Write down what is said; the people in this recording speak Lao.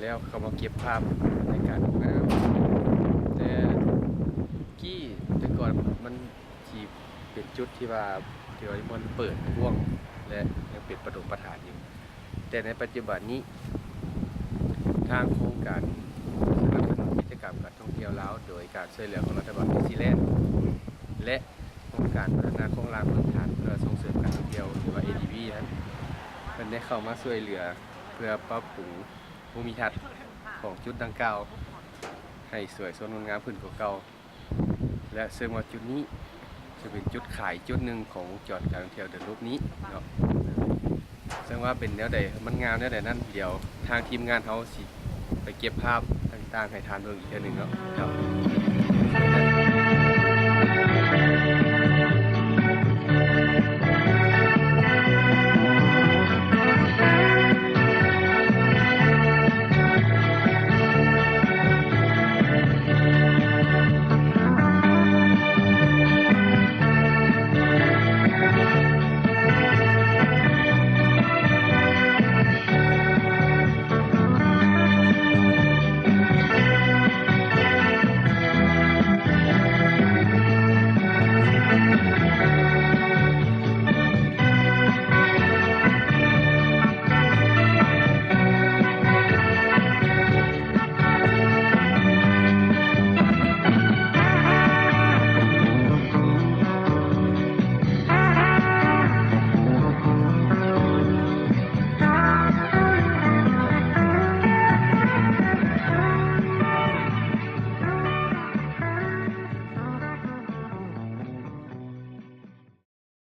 ແລ້ວເຂົ້າມາເກັບພາບບັນຍາກາດງາມ. ແຕ່ກີ້ ແຕ່ກ່ອນມັນຊິເປັນຈຸດທີ່ວ່າ ທີ່ວ່າບ່ອນເປີດກວ້າງ ແລະ ຍັງເປັນປະດົມປະຖານຢູ່. ແຕ່ໃນປັດຈຸບັນນີ້ ທາງໂຄງການສະໜັບສະໜູນກິດຈະກຳການທ່ອງທ່ຽວລາວ ໂດຍການຊ່ວຍເຫຼືອຂອງລັດຖະບານນິວຊີແລນ ແລະ ໂຄງການພັດທະນາໂຄງລ່າງພື້ນຖານເພື່ອສົ່ງເສີມການທ່ອງທ່ຽວ ຫຼືວ່າ ເອດີບີ ນັ້ນ ເພິ່ນໄດ້ເຂົ້າມາຊ່ວຍເຫຼືອເພື່ອປັບປຸງພູມິທັດຂອງຈຸດດັ່ງກ່າວ ໃຫ້ສວຍສົດງົດງາມຂຶ້ນກວ່າເກົ່າ ແລະ ເຊິ່ງວ່າຈຸດນີ້ຈະເປັນຈຸດຂາຍຈຸດໜຶ່ງຂອງວົງຈອນການທ່ອງທ່ຽວເດີນລູບນີ້ເນາະ. ເຊິ່ງວ່າເປັນແນວໃດ ມັນງາມແນວໃດນັ້ນ ດຽວທາງທີມງານເຮົາຊິໄປເກັບພາບຕ່າງໆໃຫ້ທ່ານເບິ່ງອີກເທື່ອໜຶ່ງເນາະ.